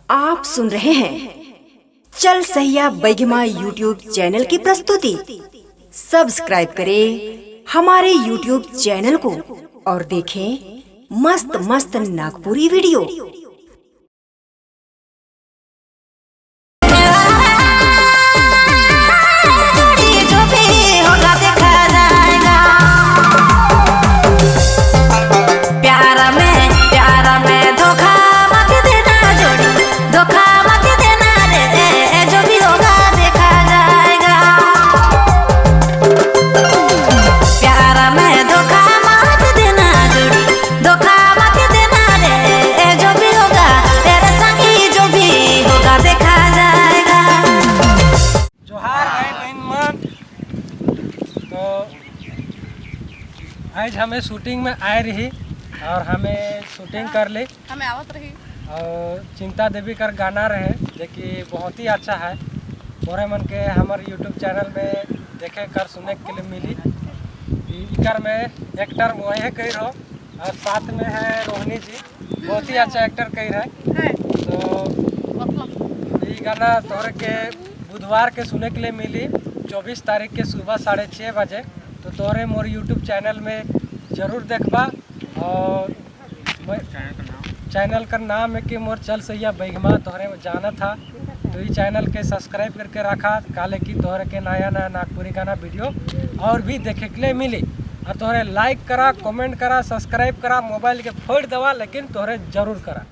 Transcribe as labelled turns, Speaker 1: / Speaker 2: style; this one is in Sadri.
Speaker 1: आप सुन रहे हैं चल सहिया बैगमा यूट्यूब चैनल की प्रस्तुति। सब्सक्राइब करें हमारे यूट्यूब चैनल को और देखें मस्त मस्त नागपुरी वीडियो।
Speaker 2: जो भी होगा देखा जाएगा। प्यार में धोखा मत देना जोड़ी, धोखा मत देना रे, जो भी होगा देखा जाएगा। प्यार में धोखा मत देना जोड़ी, धोखा मत देना रे, जो भी होगा तेरे संगी, जो भी होगा देखा जाएगा।
Speaker 3: जोहार भाई बहन मन। तो आज हमें शूटिंग में आए रही और हमें शूटिंग कर ली।
Speaker 4: हमें आवत रही।
Speaker 3: और चिंता देवी कर गाना रहे, जो कि बहुत ही अच्छा है। तोरे मन के हमारे यूट्यूब चैनल में देखे कर सुने के लिए मिली। इकर में एक्टर मोहे कही रहो और साथ में है रोहिणी जी, बहुत ही अच्छा एक्टर कही रहे।
Speaker 4: है।
Speaker 3: तो
Speaker 4: मतलब
Speaker 3: ये गाना तोहरे के बुधवार के सुने के लिए मिली, 24 तारीख के सुबह 6:30 बजे। तो तोहरे मोर यूट्यूब चैनल में जरूर देखबा। और चैनल का नाम है कि मोर चल सैया बैगमा, तोहरे जाना था। तो ये चैनल के सब्सक्राइब करके रखा, काले की तोहरे के नया नया नागपुरी गाना वीडियो और भी देखे के लिए मिली। और तोहरे लाइक करा, कमेंट करा, सब्सक्राइब करा, मोबाइल के फोड़ दवा, लेकिन तोहरे जरूर करा।